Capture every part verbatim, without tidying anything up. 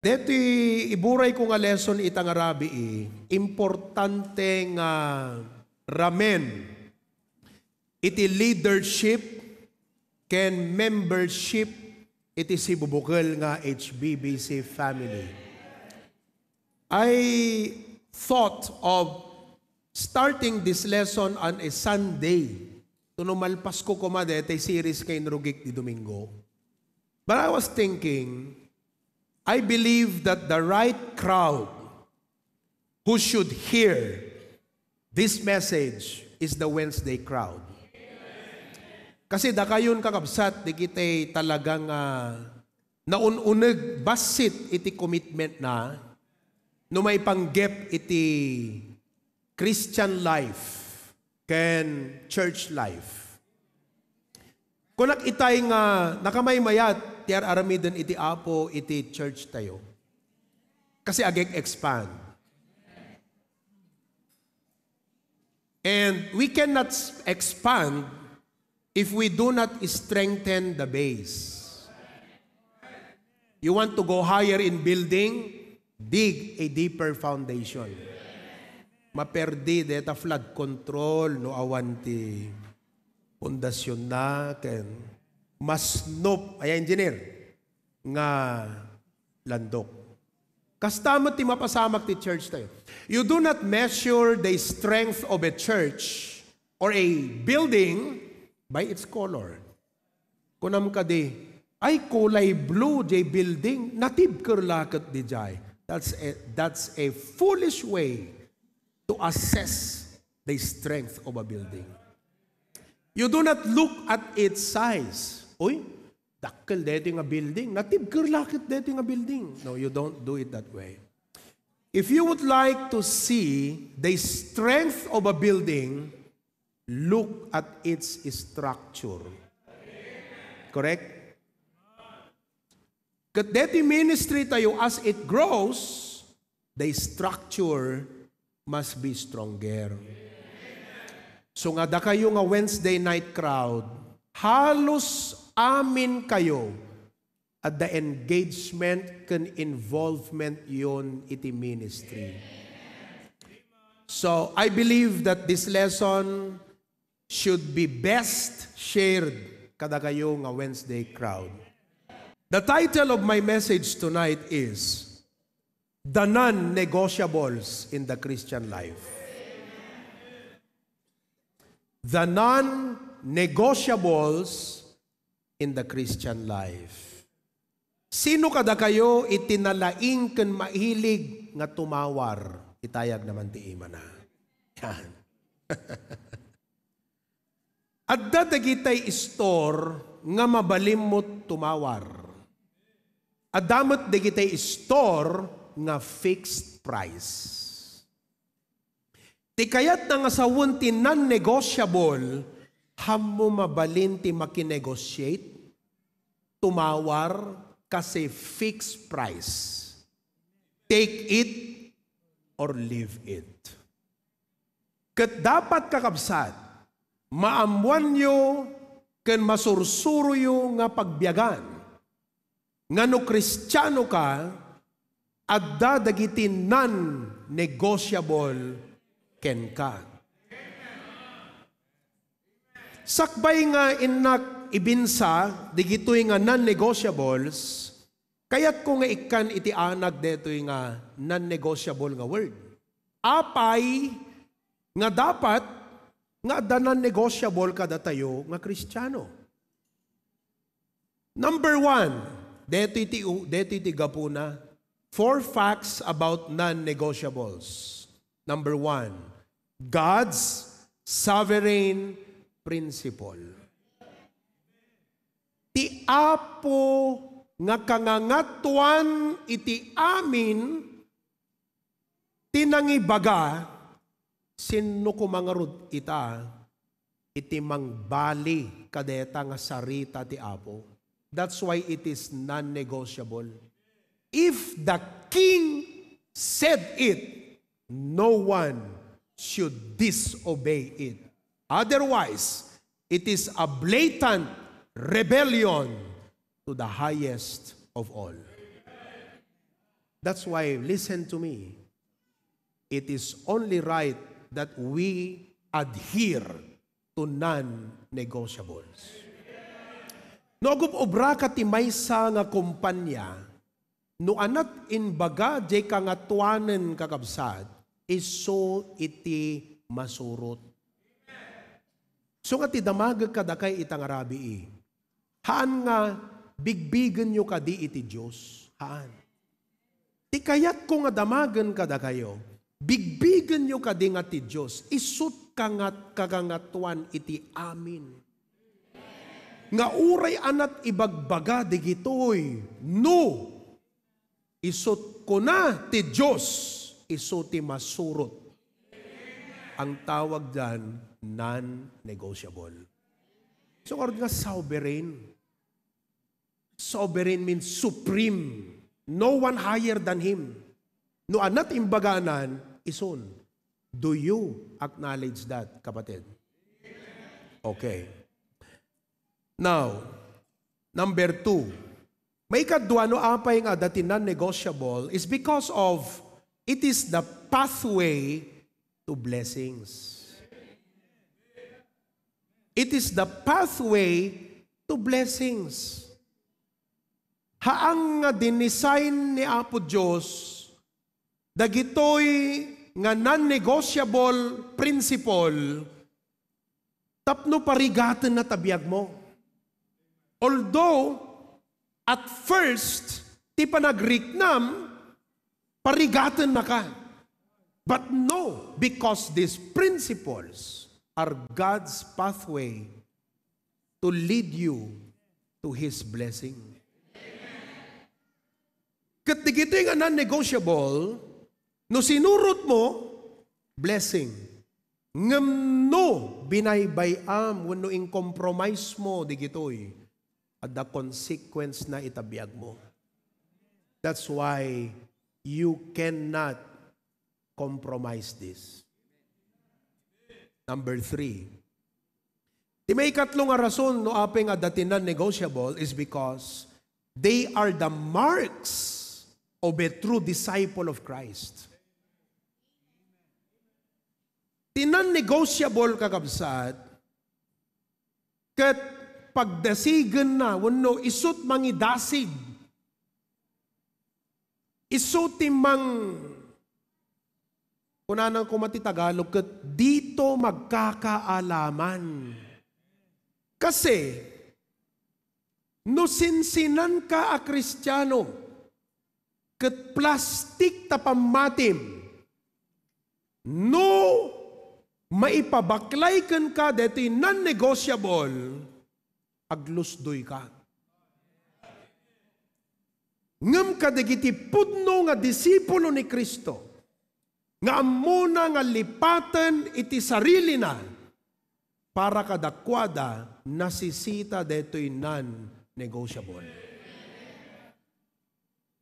Deti iburayko nga lesson ita nga rabii, importante nga ramen iti leadership ken membership iti sibubukel nga H B B C family. I thought of starting this lesson on a Sunday. Tuno malpasko koma deti series nga inrugik di Domingo. But I was thinking, I believe that the right crowd who should hear this message is the Wednesday crowd. Kasi dakayon, kakabsat, dagiti talaga nga naun-uneg bassit iti commitment na no maipanggep iti Christian life ken church life. Kunak itay nga nakamaymayat ti ar-aramiden iti Apo iti church tayo. Kasi agek-expand. And we cannot s-, expand if we do not strengthen the base. You want to go higher in building? Dig a deeper foundation. Maperdi deta flood control no awan ti pundasionna ken masnop, aya engineer, nga landok. Kasta met ti mapasamak ti church tayo. You do not measure the strength of a church or a building by its color. Kunam kadi, "Ay, kulay blue jay building, natibker la ket dijay." That's a, that's a foolish way to assess the strength of a building. You do not look at its size. Uy, dakkel deti nga building. Natibker la ket deti nga building. No, you don't do it that way. If you would like to see the strength of a building, look at its structure. Correct? Ket deti ministry tayo, as it grows, the structure must be stronger. So nga dakayo nga Wednesday night crowd, halos amin kayo adda engagement ken involvement yon iti ministry. So, I believe that this lesson should be best shared kadakayo nga Wednesday crowd. The title of my message tonight is The Non-Negotiables in the Christian Life. The Non-Negotiables in the Christian Life. Sino kadakayo iti nalaing ken mahilig nga tumawar? Itayag naman ti imana. Yan. Adda dagitay store nga mabalinmo tumawar. Adda met dagitay store nga fixed price. Ti kayatna nga sawen ti non-negotiable, hammo mabalin ti makinegotiate, tumawar, kasi fixed price. Take it or leave it. Ket dapat, kakabsat, maammoanyo ken masursuroyo nga pagbiagan nga no Kristiano ka, adda dagiti non-negotiable kenka. Sakbay nga innak ibinsa digitoy nga non-negotiables, kayatko nga ikkan iti anag detoy nga non-negotiable nga word. Apay nga dapat nga adda non-negotiable kadatayo nga Kristiano? Number one, detoy ti u-, detoy ti gapuna. Four facts about non-negotiables. Number one, God's sovereign principle. Ti Apo nga kangangatuan iti amin ti nangibaga, sinno koma ngarud ita iti mangbali kadeta nga sarita ti Apo? That's why it is non-negotiable. If the king said it, no one should disobey it. Otherwise, it is a blatant rebellion to the highest of all. That's why, listen to me. It is only right that we adhere to non-negotiables. No agub-obraka ti maysa nga kompanya, no anat imbaga diay kangatoanen, kakabsat, isu iti masurot. So nga ti damagek kadakay ita nga rabii, haan nga bigbigenyo kadi iti Dios. Haan. Ti kayatko nga damagen kadakayo, bigbigenyo kadi nga ti Dios isut' kangat-, kagangatoan iti amin. Nga uray anat ibagbaga digitoy, no, isut' kuna ti Dios, isu ti masurot. Ang tawag diyan, non-negotiable. So, nga sovereign. Sovereign means supreme. No one higher than him. No anat imbaganan, isun. Do you acknowledge that, kapatid? Okay. Now, number two. Maikadua, no apay nga adda ti non-negotiable is because of it is the pathway to blessings. It is the pathway to blessings. Haan nga dinesign ni Apo Dios dagitoy nga non-negotiable principle tapno parigatenna ta biagmo. Although, at first, ti panagriknam, parigatennaka. But no, because these principles are God's pathway to lead you to His blessing. Ket digitoy nga non-negotiable, no sinurot mo, blessing. Ngem no binaybay-am wenno incompromise mo digitoy, adda consequence na ita biag mo. That's why you cannot compromise this. Number three, ti maikatlo nga rason no apay nga adda ti non-negotiable is because they are the marks of a true disciple of Christ. Ti non-negotiable, kakabsat, ket pagdasigenna wenno isut' mangidasig. Isu ti mang-, kunana koma ti Tagalog, ket dito magkakaalaman. Kasi, no sinsinanka a Kristiano, ket plastik ta pammatim, no maipabaklay kenka daytoy non-negotiable, aglusdoyka. Ngem kadagiti pudno nga disipulo ni Cristo, nga ammona nga lipaten iti sarilina para kadakuada, nasisita daytoy non-negotiable.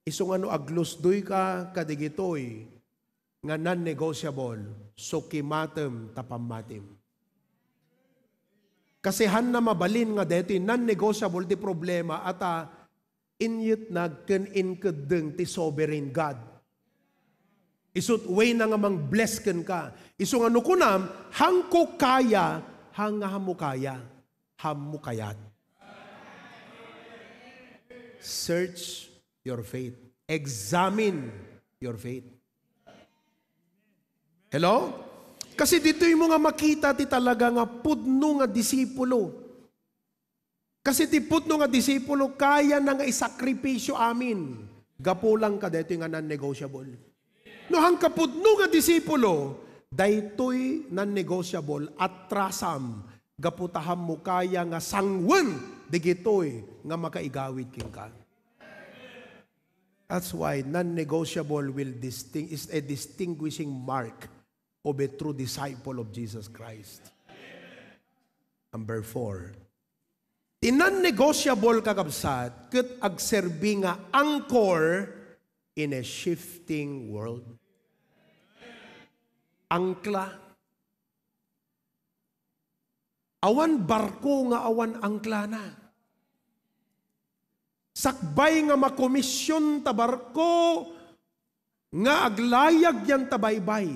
Isu nga no aglusdoyka kadagitoy nga non-negotiable, sukimatem ta pammatim. Kasi hanna mabalin nga daytoy non-negotiable ti problema, ata inyetnag ken inkeddeng ti sovereign God. Isut' way na nga mang-bless kenka. Isu nga no kunam, "Hanko kaya," haan nga hanmo kaya, hanmo kayat. Search your faith. Examine your faith. Hello? Kasi ditoy mo nga makita ti talaga nga pudno nga disipulo. Kasi ti pudno nga disipulo, kaya na nga isakripisyo amin. Gapu lang kadaytoy nga non-negotiable. No, hangka pudno nga disipulo, daytoy non-negotiable, atrasam, gapu ta hanmo kaya nga sangwen digitoy nga makaigawid kenka. That's why non-negotiable will disting-, is a distinguishing mark of a true disciple of Jesus Christ. Number four, ti non-negotiable, kakabsat, ket agserbi nga anchor in a shifting world. Angkla. Awan barko nga awan angklana. Sakbay nga makomision ta barko, nga aglayag yan ta baybay,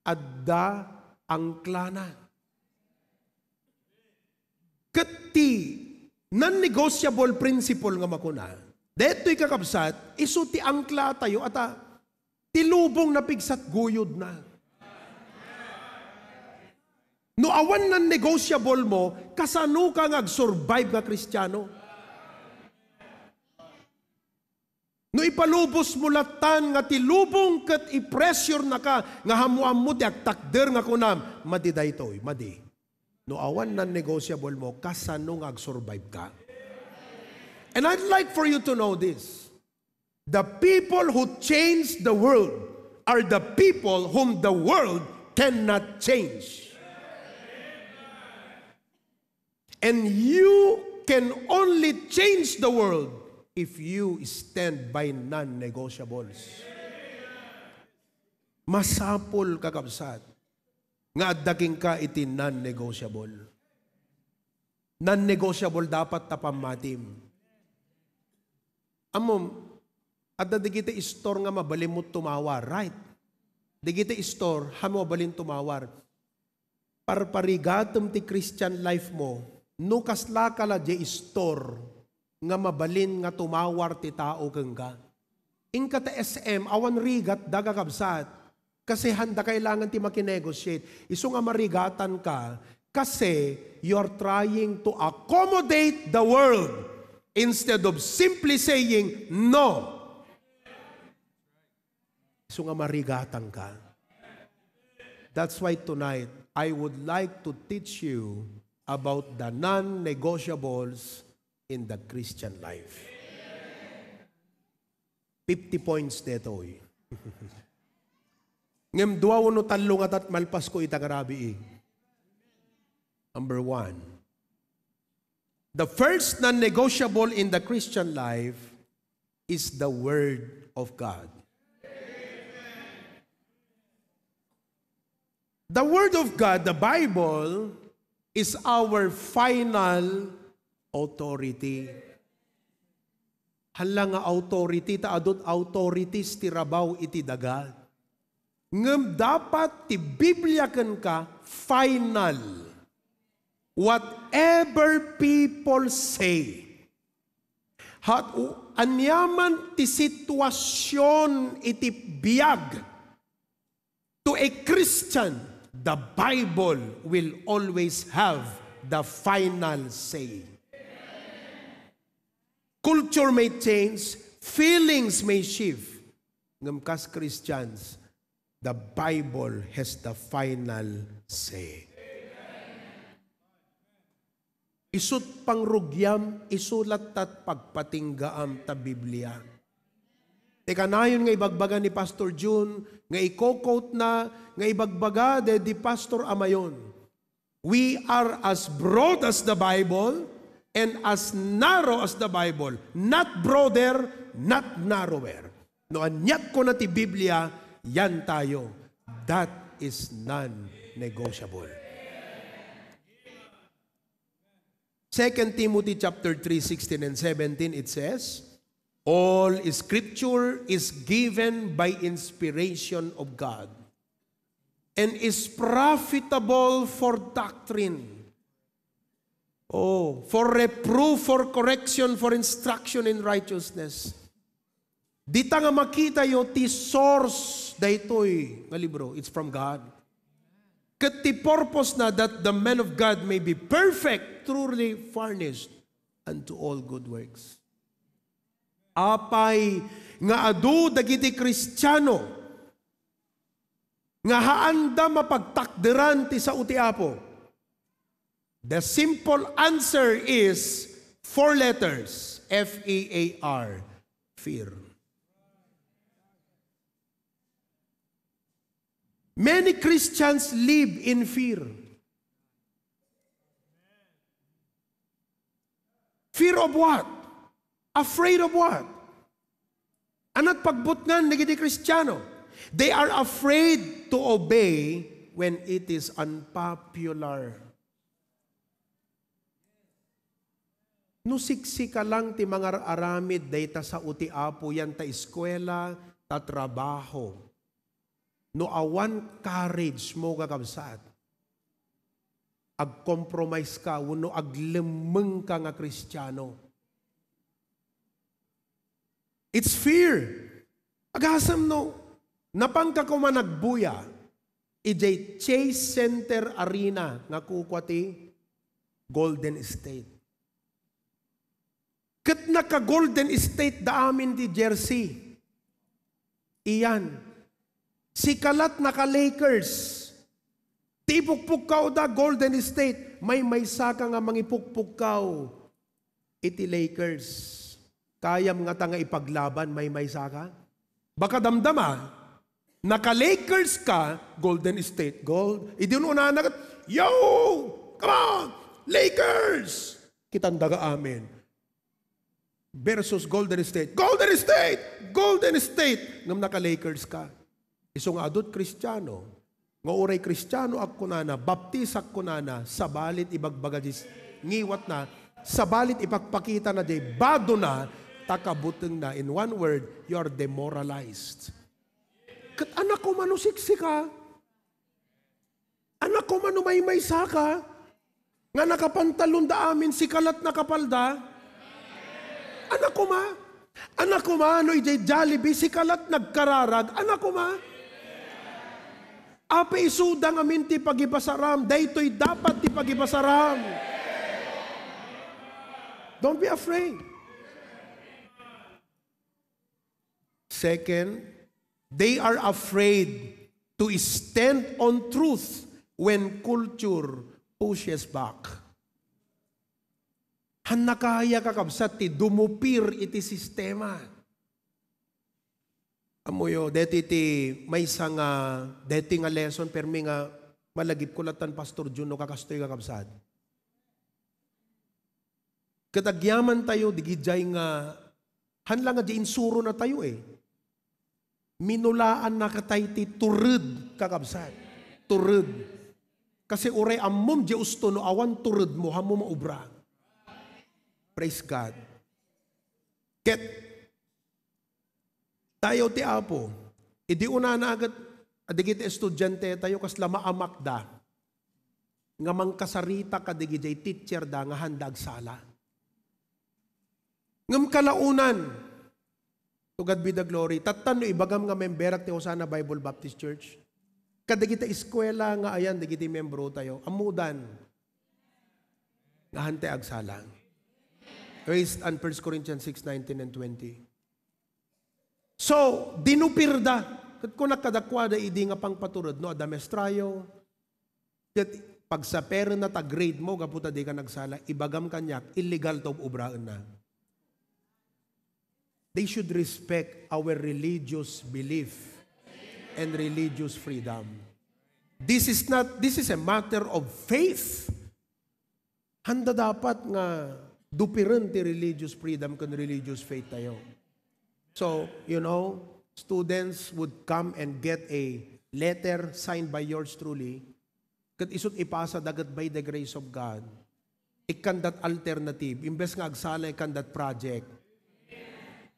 adda angklana. Ket ti non-negotiable principle nga makuna, daytoy, kakabsat, isu ti angkla tayo, ata, ti lubong napigsat guyodna. No awan non-negotiable mo, kasano ka nga agsurvive nga Kristiano? No ipalubos mo latan nga ti lubong ket i-pressure naka nga ammo-ammo ti agtakder nga kunam, madi daytoy, madi. No awan non-negotiable mo, kasano nga agsurvive ka? And I'd like for you to know this. The people who change the world are the people whom the world cannot change. And you can only change the world if you stand by non-negotiables. Masapul, kakabsat, nga adda kenka iti non-negotiable. Non-negotiable dapat ta pammatim. Ammom, adda dagiti store nga mabalinmo tumawar, right? Dagiti store, haan mo mabalin tumawar. Parparigatem ti Christian life mo, no kasla ka la diay store nga mabalin nga tumawar ti tao kenka. Inka ta S M, awan rigatda, kakabsat. Kasi haan da kailangan ti makinegotiate. Isu nga marigatan ka, kasi you are trying to accommodate the world instead of simply saying no. Isu nga marigatan ka. That's why tonight, I would like to teach you about the non-negotiables in the Christian life. Fifty points detoy. Ngem dua wenno tallo nga tat malpasko ita nga rabii. Number one, the first non-negotiable in the Christian life is the Word of God. The Word of God, the Bible, is our final authority. Hala nga authority, ta adut authorities ti rabaw iti daga. Ngem dapat ti Biblia kenka final. Whatever people say, hat-, aniaman ti situasion iti biag, to a Christian, the Bible will always have the final say. Culture may change, feelings may shift, ngem kas Christians, the Bible has the final say. Isut pangrugiam, isu lattat pagpatinggaam ta Biblia. Ti kanayon nga ibagbaga ni Pastor Jun, nga iko-quote na, nga ibagbaga daydi Pastor Amayon, "We are as broad as the Bible and as narrow as the Bible, not broader, not narrower." No aniat kuna ti Biblia, yan tayo. That is non-negotiable. Second Timothy chapter three, sixteen and seventeen, it says, "All scripture is given by inspiration of God and is profitable for doctrine." Oh, for reproof, for correction, for instruction in righteousness. Dita nga makitayo ti source daytoy nga libro, it's from God. Ket ti purpose na that the man of God may be perfect, truly furnished unto all good works. Apay nga adu dagiti Kristiano nga haanda mapagtakderan ti sao ti Apo? The simple answer is four letters, F E A R, fear. Many Christians live in fear. Fear of what? Afraid of what? Aniat pagbutngan dagiti Kristiano? They are afraid to obey when it is unpopular. No siksika lang ti mangar-aramid dayta sao ti Apo, yan ta eskuela, ta trabaho. No awan courage mo, kakabsat, ag-compromise ka wenno aglemmeng ka nga Kristiano. It's fear. Agasem no, napanka koma nagbuya idiay Chase Center Arena nga kukua ti Golden State. Ket naka-Golden State da amin ti jersey. Iyan. Sika lat naka-Lakers. Ti ipukpukkaw da Golden State. Maymaysa ka nga mangipukpukkaw iti Lakers. Kayam ngata nga ipaglaban, maymaysa ka? Baka damdama, naka-Lakers ka, Golden State, gold. Idi unana ket, "Yo! Come on! Lakers!" Kitanda nga amin. Versus Golden State. Golden State! Golden State! Ngem naka-Lakers ka. Isu nga adut Kristiano, nga uray Kristiano ak kunana, baptisak kunana, sabalit ibagbaga dis-, ngiwatna, sabalit ipakpakitana diay badona, ta kabutengna. In one word, you are demoralized. Ket anak ko, mano siksika? Anak ko, mano maymaysa ka? Nga nakapantalon da amin, sika lat nakapalda? Anak ko ma? Anak ko ma, no idiay Jollibee, sika lat nagkararag? Anak ko ma? Apay isuda ngamin ti pagibasaram, daytoy dapat ti pagibasaram. Don't be afraid. Second, they are afraid to stand on truth when culture pushes back. Hannakaya, kakabsat, ti dumupir iti sistema. Ammoyo, deti ti maysa nga, deti nga lesson, permi nga malagipko lattan Pastor Jun no kakastoy, kakabsat. Ket agyaman tayo, digidiay nga, han la nga di insuro na tayo eh. Minulaanna katay ti tured, kakabsat. Tured. Kasi uray ammom di usto no awan tured mo, hammo maubra. Praise God. Ket tayo ti Apo, idi unana ket, dagiti estudiante tayo, kasla maamakda nga mangkasarita kadigidiay teacher da nga handa agsala. Ngem kalaunan, to God be the glory, tattan no ibagam nga memberak ti Hosanna Bible Baptist Church, kadagiti eskuela nga ayan dagiti membro tayo, ammodan nga hantay agsala. Based on First Corinthians six nineteen and twenty. So, dinupirda. Ket kunak kadakuada idi nga pangpatured, no, adda maestrayo, ket pagsaperenna ta grade mo, gapu ta dika nagsala, ibagam kaniak, illegal to obraenna. They should respect our religious belief and religious freedom. This is not, this is a matter of faith. Handa dapat nga dupiren ti religious freedom ken religious faith tayo. So, you know, students would come and get a letter signed by yours truly, ket isut' ipasa da ket by the grace of God, ikkan that alternative, imbes nga agsala, ikkan that project.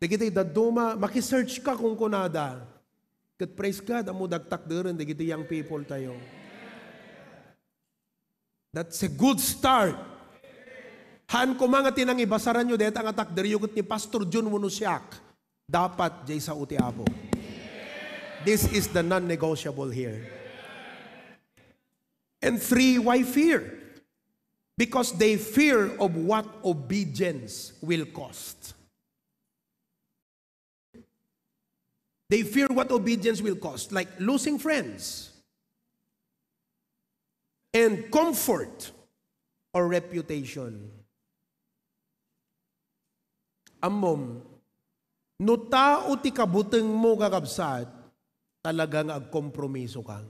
Dagiti dadduma, maki-search ka kunkunada. Ket praise God, ammo dagtakderen dagiti young people tayo. That's a good start. Haan koma nga ti nangibasaranyo dayta nga takderyo ket ni Pastor Jun wenno siak, dapat diay sao ti Apo. This is the non-negotiable here. And three, why fear? Because they fear of what obedience will cost. They fear what obedience will cost, like losing friends and comfort or reputation. Ammom, no tao ti kabutengmo, kakabsat, talaga nga agkompromiso ka.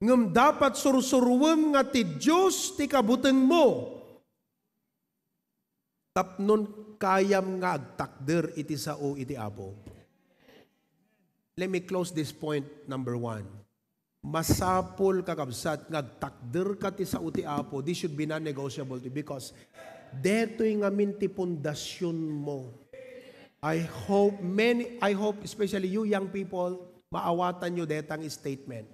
Ngem dapat sursuruem nga ti Dios ti kabutengmo. Tapnon kayam nga agtakder iti sao iti Apo. Let me close this point, number one. Masapul, kakabsat, nga agtakder ka ti sao ti Apo. This should be non-negotiable to, because detoy ngamin ti pundasyon mo. I hope many, I hope especially you young people, maawatan nyo detang statement.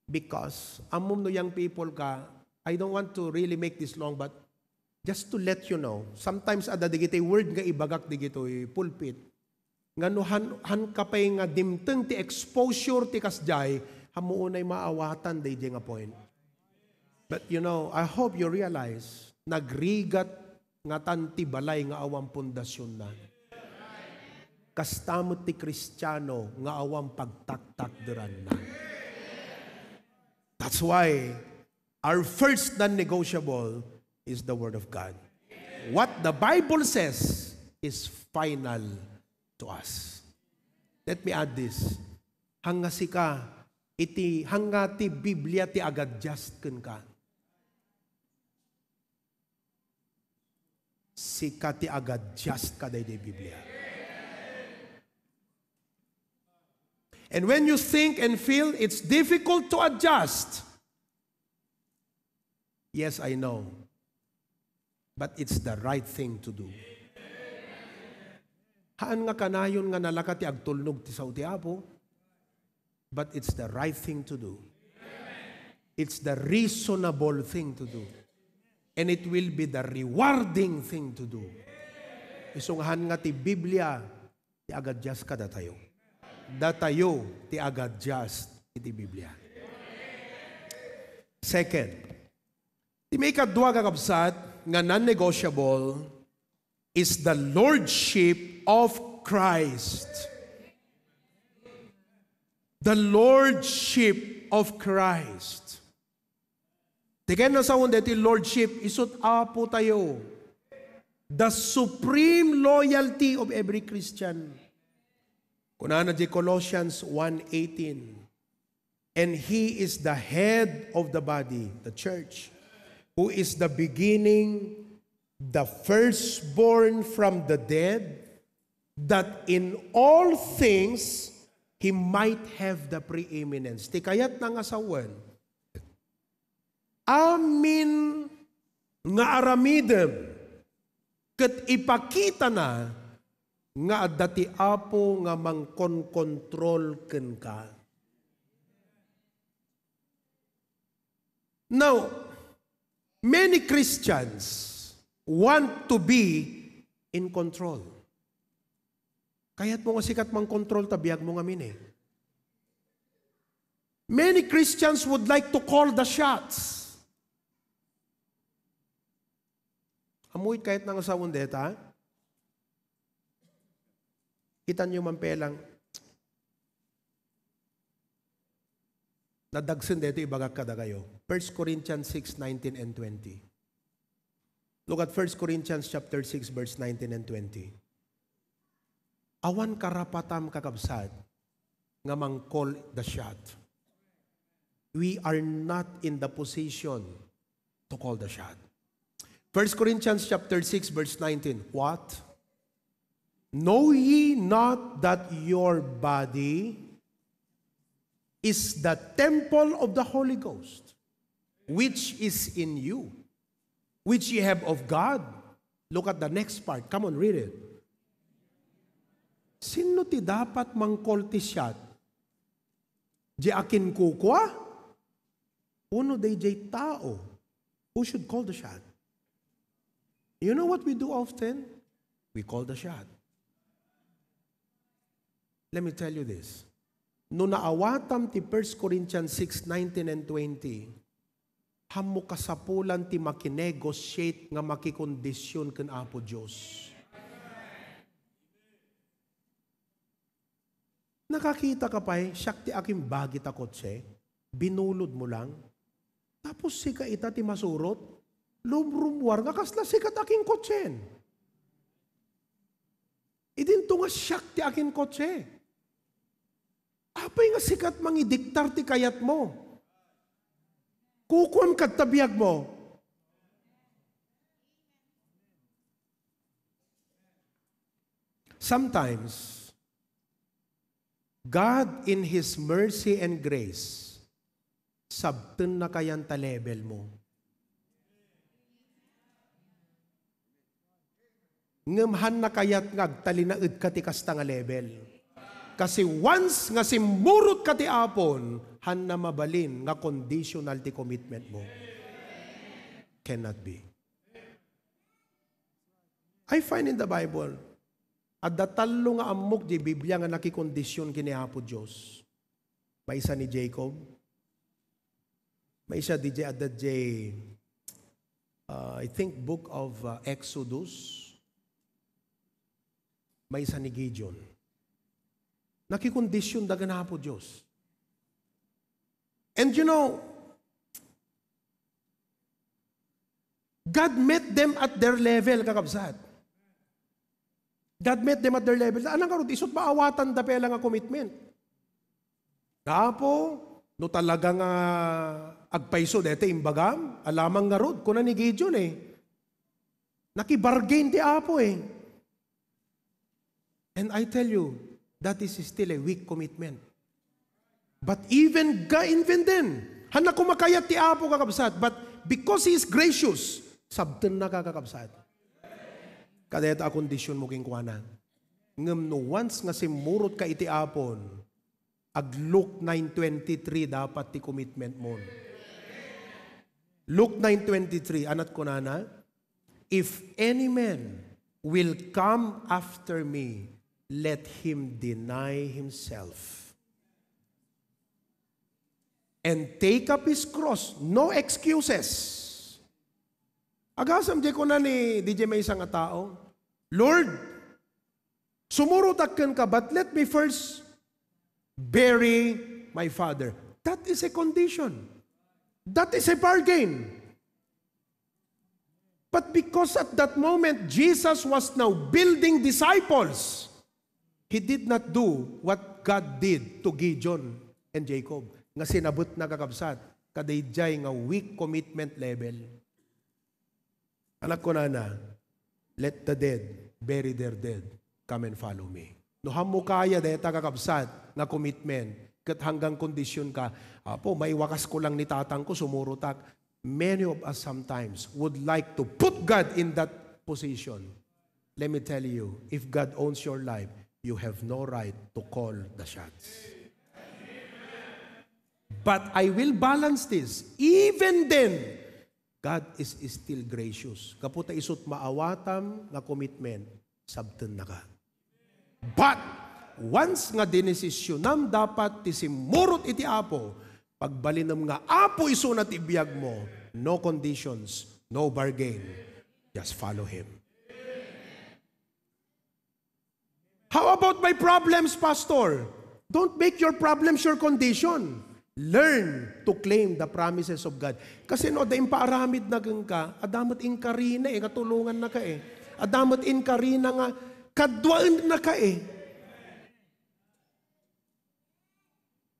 Because, ammom no young people ka, I don't want to really make this long, but just to let you know, sometimes adda digitoy word nga ibagak digitoy pulpit, nga no han, han ka pay nga dimteng ti exposure ti kasjay, ammo unay maawatan daydiay nga point. But you know, I hope you realize, nagrigat ngatan ti balay nga awan pundasionna. Kasta met ti Kristiano nga awan pagtaktakderanna. That's why our first non-negotiable is the Word of God. What the Bible says is final to us. Let me add this. Hanga sika, iti, hanga ti Biblia ti agadjust kenka. Sika ti agadjust ka daydiay Biblia. And when you think and feel it's difficult to adjust, yes, I know. But it's the right thing to do. Haan nga kanayon nga nalaka ti agtulnog ti sao ti Apo. But it's the right thing to do. It's the reasonable thing to do. And it will be the rewarding thing to do. Isu nga haan nga ti Biblia ti agadjust kadatayo. Datayo ti agadjust iti Biblia. Second, ti maikadua, kakabsat, nga non-negotiable is the lordship of Christ. The lordship of Christ. Ti kayat nga sawen daytoy lordship, isut' Apo tayo. The supreme loyalty of every Christian. Kunana di Colossians one eighteen, "And he is the head of the body, the church, who is the beginning, the firstborn from the dead, that in all things he might have the preeminence." Ti kayatna nga sawen, amin nga aramidem ket ipakitana nga adda ti Apo nga mangkonkontrol kenka. Now, many Christians want to be in control. Kayatmo nga sika ti mangkontrol ta biagmo ngamin eh. Many Christians would like to call the shots. Ammoyo ti kayatna nga sawen dayta? Kitaenyo man pay lang. Nadagsen daytoy ibagak kadakayo. First Corinthians six nineteen and twenty. Look at First Corinthians chapter six, verse nineteen and twenty. Awan karapatam, kakabsat, nga mangcall the shot. We are not in the position to call the shot. First Corinthians chapter six, verse nineteen. What? "Know ye not that your body is the temple of the Holy Ghost, which is in you, which ye have of God?" Look at the next part. Come on, read it. Sino ti dapat mangcall ti shot? Di akinkukua? Uno daydiay tao who should call the shot. You know what we do often? We call the shot. Let me tell you this. No naawatam ti First Corinthians six nineteen and twenty, hammo kasapulan ti makinegotiate nga makikondisyon ken Apo Dios. Nakakita ka pay, siak ti akimbagit a kotse, binulod mo lang. Tapos sika ita ti masurot, lumrummuar nga kasla sika ti akinkotsen. Idinto nga siak ti akinkotse. Apay nga sika ti mangidiktar ti kayatmo? Kukuam kadta biagmo. Sometimes, God in His mercy and grace, sabtenna kayan ta level mo. Ngem hanna kayat nga agtalinaedka ti kasta nga level. Kasi once nga simmurotka ti Apon, hanna mabalin nga conditional ti commitment mo. Cannot be. I find in the Bible, adda tallo nga ammok di Biblia nga nakikondisyon ken ni Apo Dios. Maysa ni Jacob. Maysa di adda di, uh, I think, book of, uh, Exodus. Maysa ni Gideon. Nakikondisyon da ken Apo Dios. And you know, God met them at their level, kakabsat. God met them at their level. Anang karod, isut maawatan da pela nga commitment. Apo, no talaga nga agpayso deta imbagam, alamang ngarud, kuna ni Gideon eh. Nakibargain ti Apo eh. And I tell you, that is still a weak commitment. But even ga-, even then, hanna kumakayat ti Apo, kakabsat. But because He is gracious, sabtenna ka, kakabsat. Kadayta a kondisyon mo kenkuana. Ngem no once nga simmurotka iti Apon, ag Luke nine twenty-three dapat ti commitment mo. Luke nine twenty-three, anat kunana, "If any man will come after me, let him deny himself and take up his cross." No excuses. Agasam di kuna ni di maysa nga tao, "Lord, sumurotak kenka, but let me first bury my father." That is a condition. That is a bargain. But because at that moment, Jesus was now building disciples, He did not do what God did to Gideon and Jacob. Nga sinabetna, kakabsat, kadaydiay nga weak commitment level. Anak ko nana, let the dead bury their dead. Come and follow me. No, hammo kaya dayta, kakabsat, nga commitment, ket hanggang kondisyon ka, "Apo, maiwakas ko lang ni tatang ko, sumurotak." Many of us sometimes would like to put God in that position. Let me tell you, if God owns your life, you have no right to call the shots. But I will balance this. Even then, God is still gracious. Gapu ta isut maawatam nga commitment, sabtennaka. But, once nga dinesisyonem dapat ti simmurot iti Apo, pagbalinem nga Apo isuna ti biag mo, no conditions, no bargain. Just follow Him. How about my problems, Pastor? Don't make your problems your condition. Learn to claim the promises of God. Kasi no, adda impaaramidna kenka, adda met inkarina eh, nga tulongannaka eh. Adda met inkarina nga kaduaennaka eh.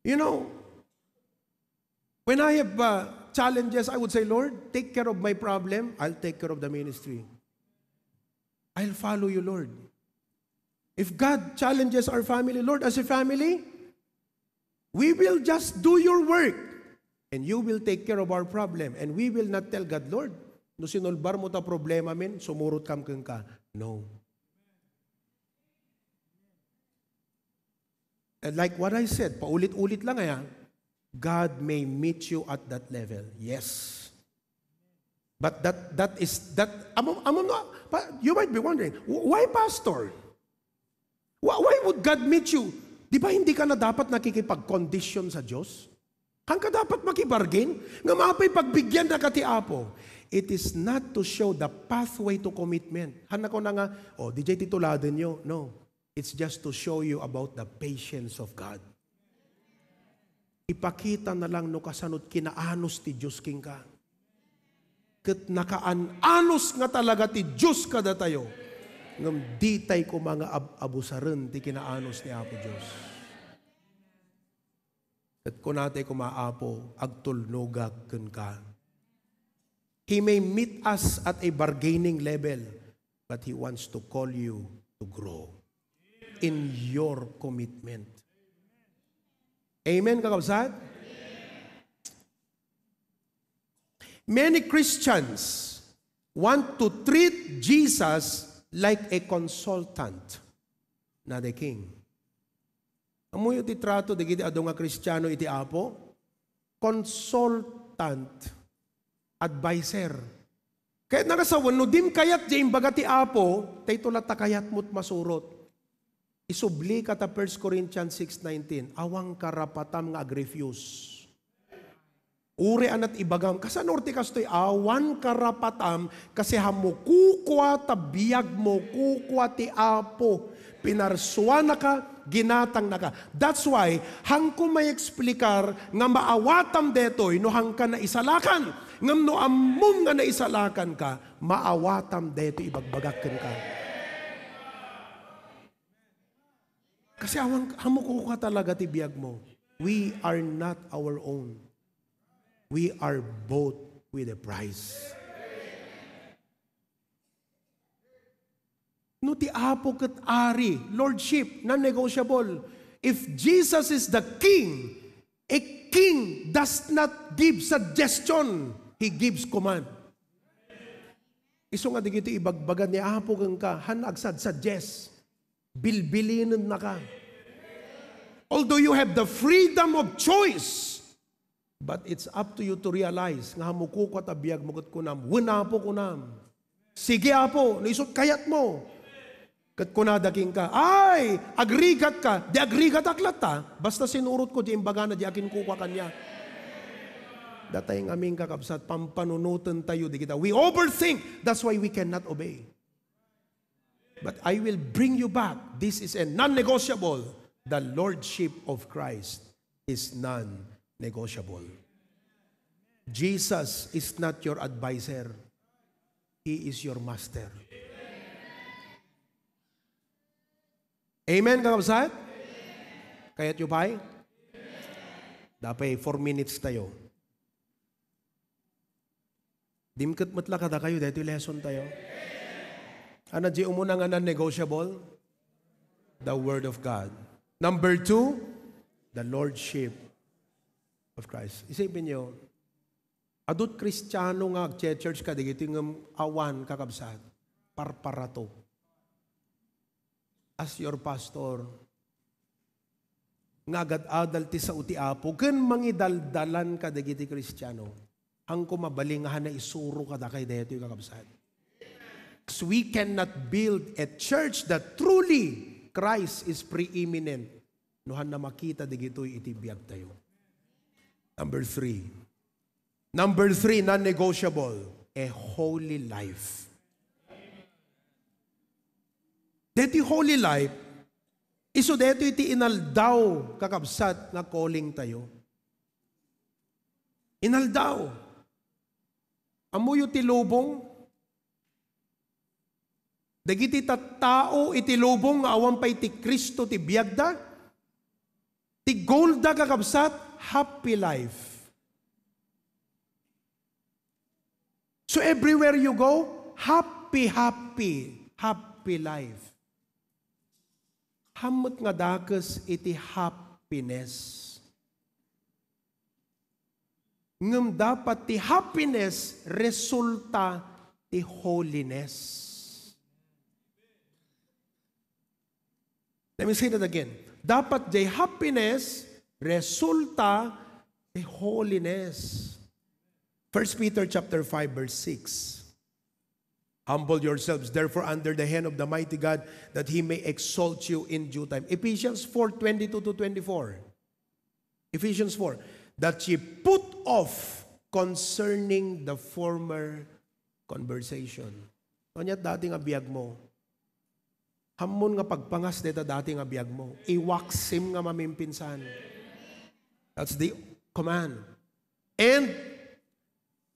You know, when I have, uh, challenges, I would say, "Lord, take care of my problem. I'll take care of the ministry. I'll follow you, Lord." If God challenges our family, "Lord, as a family, we will just do your work. And you will take care of our problem. And we will not tell God, 'Lord, no sinulbar mo ta problema min, sumurot kam kenka.'" No. And like what I said, paulit-ulit lang aya, God may meet you at that level. Yes. But that, that is, that, amom, amom, no, pa-, you might be wondering, "Wh-, why, Pastor? Wh-, why would God meet you?" Di ba hindi ka na dapat nakikipag-condition sa Diyos? Hangka dapat makibargain? Nga mapay pagbigyan na ka ti Apo. It is not to show the pathway to commitment. Hannako na nga, "Oh, di jay tituladen nyo." No. It's just to show you about the patience of God. Ipakita na lang no kasanot kinaanus ti Diyos kenka. Ket nakaan-anus nga talaga ti Diyos kadatayo. Ngem ditay koma nga ab-, abusaren ti kinaanus ni Apo Diyos. Ket kunatay koma, "Apo, agtulnogak kenka." He may meet us at a bargaining level, but He wants to call you to grow in your commitment. Amen, kakabsat? Many Christians want to treat Jesus like a consultant, not a king. Ammoyo ti trato dagiti adu nga Kristiano iti Apo? Consultant, adviser. Kayatna nga sawen, no dim kayat diay imbaga ti Apo, daytoy latta kayatmo ti masurot. Isublika ta First Corinthians six nineteen, awan karapatam nga agrefuse. Uray a nat ibagam, kasano ti kastoy? Awan karapatam, kasi hammo kukua ta biagmo, kukua ti Apo. Pinarsuanaka, ginatangnaka. That's why, hanko maieksplicar nga maawatam detoy no hanka naisalakan. Ngem no ammom nga naisalakanka, maawatam detoy ibagbagak kenka. Kasi awan, hammo kukua talaga ti biagmo. We are not our own. We are bought with a price. No ti Apo ket Ari, lordship, non-negotiable. If Jesus is the king, a king does not give suggestion, he gives command. Isu nga dagitoy ibagbaga ni Apo kenka, han agsad-suggest. Bilbilinennaka. Although you have the freedom of choice, but it's up to you to realize nga hammo kukua ta biagmo ket kunam, "Wen, Apo," kunam. "Sige, Apo, no isut' kayatmo." Ket kunada kenka, "Ay, agrigatka." Di agrigatak latta, basta sinurotko di imbagana di akinkukua kaniak. Datay ngamin, kakabsat, pampanunotentayo dagita. We overthink. That's why we cannot obey. But I will bring you back. This is a non-negotiable. The lordship of Christ is non-negotiable. Jesus is not your advisor. He is your master. Amen, kakabsat? Kayatyo pay? Dapay, four minutes tayo. Dimket met la kadakayo, daytoy lesson tayo. Ano di umuna nga non-negotiable? The Word of God. Number two, the Lordship of Christ. Isipin nyo, adut Kristiano nga agche-church kadagiti ngem awan, kakabsat, parparato. As your pastor, nga agad-adal ti sao ti Apo, ken mangidaldalan kadagiti Kristiano, hanko mabalin nga han naisuro kadakay daytoy, kakabsat. 'Cause we cannot build a church that truly Christ is preeminent no han namakita dagitoy iti biagtayo. Number three. Number three, non-negotiable, a holy life. Deti holy life, isu detoy ti inaldaw, kakabsat, nga calling tayo. Inaldaw. Ammoyo ti lubong? Dagiti tattao iti lubong nga awan pay ti Cristo ti biagda, ti goal da, kakabsat, happy life. So everywhere you go, happy, happy, happy life. Hammet nga dakes iti happiness. Ngem dapat ti happiness resulta ti holiness. Let me say that again. Dapat jay happiness resulta ti holiness. First Peter chapter five, verse six. Humble yourselves, therefore, under the hand of the mighty God, that he may exalt you in due time. Ephesians four twenty-two to twenty-four. Ephesians four, that ye put off concerning the former conversation. Ania dati nga biag mo? Hammon nga pagpangas deta dati nga biag mo. Iwaksim nga mamimpinsan. That's the command. And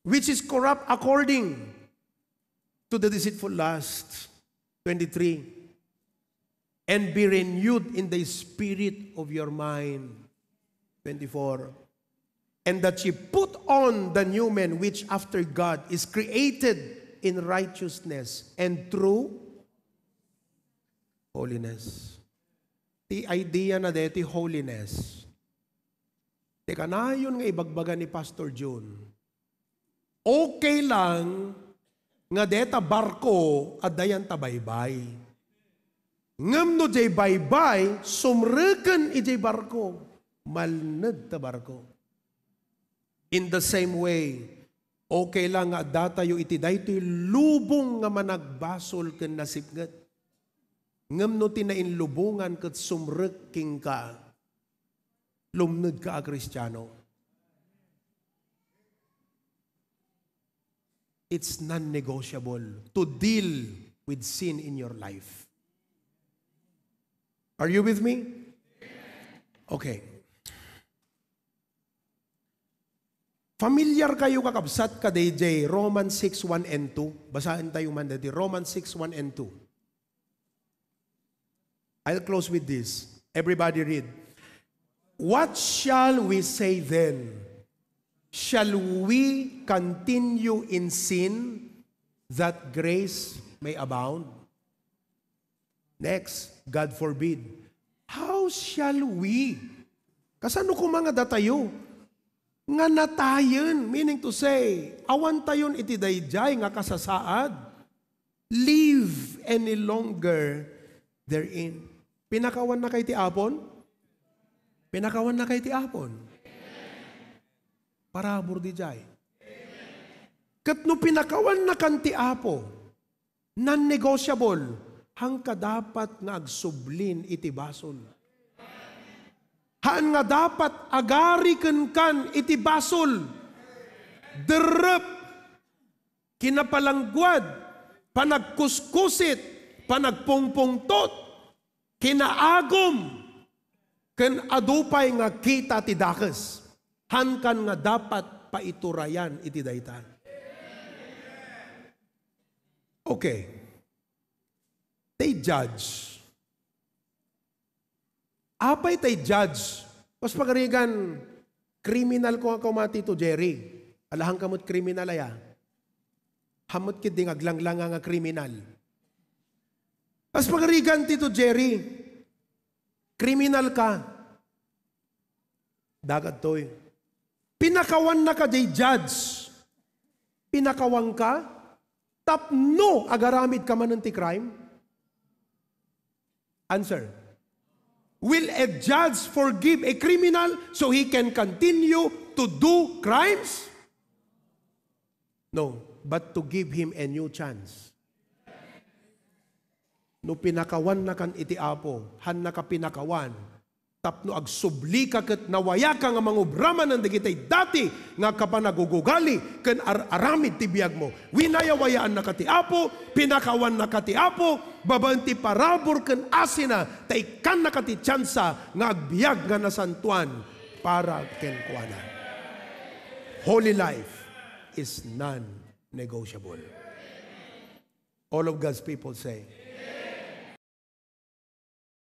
which is corrupt according to the deceitful lust. Twenty-three. And be renewed in the spirit of your mind. Twenty-four. And that ye put on the new man, which after God is created in righteousness and true holiness. Ti idea na deti holiness. Ti kanayon nga ibagbaga ni Pastor Jun, okay lang nga deta barko, adda yan ta baybay. Ngem no diay baybay, sumreken idiay barko, malned ta barko. In the same way, okay lang nga addatayo iti daytoy lubong nga managbasol ken nasipnget. Ngem no ti nainlubongan ket sumrek kenka, lumnedka a Kristiano. It's non-negotiable to deal with sin in your life. Are you with me? Okay. Familiar kayo, kakabsat, kadaydiay Romans six one and two? Basaentayo man daytoy, Romans six one and two. I'll close with this. Everybody read. "What shall we say then? Shall we continue in sin that grace may abound?" Next, God forbid. How shall we? Kasano koma nga datayo nga natayen, meaning to say, awantayon iti daydiay nga kasasaad, live any longer therein. Pinakawannaka iti Apon? Pinakawannaka iti Apon? Parabur didiay. Ket no pinakawannakan ti Apo, non-negotiable, haanka dapat nga agsublin iti basol. Haan nga dapat agari kenkan iti basol. Derrep, kinapalangguad, panagkuskusit, panagpungpungtot, kinaagum, ken adu pay nga kita ti dakes. Haankan nga dapat paiturayan iti dayta. Okay. Tay judge. Apay tay judge? Kas pagarigan, criminal ko nga kaumati to, Jerry. Alahan ka met criminal aya. Hamot kid di nga aglanglanga nga criminal. Kas pagarigan, Tito Jerry, criminal ka. Dagadtoy. Pinakawannaka jay judge. Pinakawanka? Tapno agaramid ka manen ti crime? Answer. Will a judge forgive a criminal so he can continue to do crimes? No, but to give him a new chance. No pinakawannakan iti Apo, haannaka pinakawan, tapno agsublika ket nawayaka nga mangubra manen dagiti dati nga kapanag-ugugali ken ar-aramid ti biagmo. Winayawayaannaka ti Apo, pinakawannaka ti Apo, babaen ti parabur ken asina, ta ikkannaka ti tiansa nga agbiag nga nasantoan para kenkuana. Holy life is non-negotiable. All of God's people say,